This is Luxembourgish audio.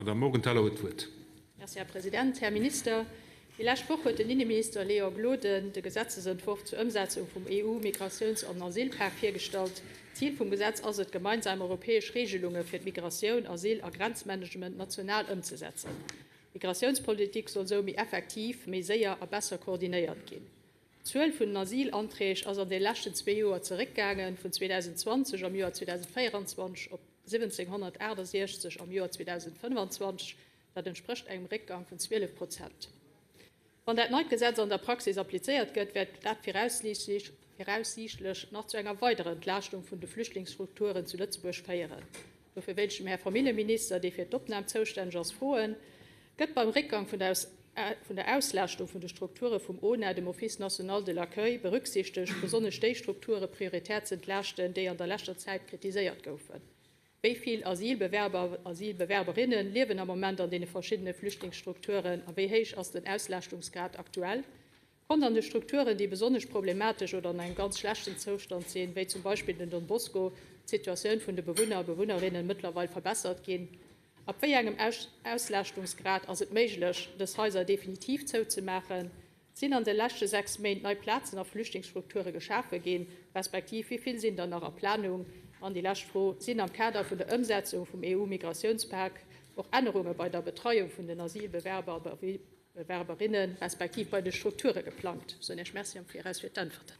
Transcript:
Madamm Morgenthaler huet d'Wuert. Merci, Här President. Här Minister, déi lescht Woch huet den Inneminister Léon Gloden de Gesetzesentworf zur Ëmsetzung vum EU-Migratiouns an Asylpak virgestallt. Zil vum Gesetz ass et, gemeinsam europäesch Reegelunge fir d'Migratioun, Asyl a Grenzmanagement national ëmzesetzen. D'Migratiounspolitik soll sou méi effektiv, méi séier a besser koordinéiert ginn. D'Zuel vun den Asylanträg ass an de leschten zwee Joer zeréckgaangen, vun 2020 am Joer 2024 op 1.768 am Joer 2025. Dat entsprécht engem Réckgang vun 12 Prozent. Wann dat neit Gesetz an der Praxis applizéiert gëtt, wäert dat viraussiichtlech nach zu enger weiderer Entlaaschtung vun de Flüchtlingsstrukturen zu Lëtzebuerg féieren. Dofir wéilt ech dem Här Familljeminister, dee fir d'Opnam zoustänneg ass, froen, Gëtt beim Réckgang vun der Auslaaschtung vun de Strukture vum ONA, dem Office national de l'accueil, berücksichtegt, besonnesch déi Strukture prioritär ze entlaaschten, déi an der leschter Zäit kritiséiert goufen? Wéi vill Asylbewerber, Asylbewerberinne liewen am Moment an deene verschiddene Flüchtlingsstrukturen a wéi héich ass den Auslaaschtungsgrad aktuell? Konnt an de Strukturen, déi besonnesch problematesch oder an engem ganz schlechten Zoustand sinn, wéi zum Beispill den Don Bosco, d'Situatioun vun de Bewunner a Bewunnerinnen mëttlerweil verbessert ginn? Ab wéi engem Auslaaschtungsgrad ass et méiglech, dës Haiser definitiv zouzemaachen? Sinn an de leschte 6 Méint nei Plazen a Flüchtlingsstrukture geschafe ginn, respektiv wéi vill sinn der nach a Planung? An déi lescht Fro, Sinn am Kader vun der Ëmsetzung vum EU-Migratiounspak och Ännerunge bei der Betreiung vun den Asylbewerber a. Bewerberinnen, respektiv bei de Strukture geplangt? Soen Iech Merci am Viraus fir d'Äntwerten.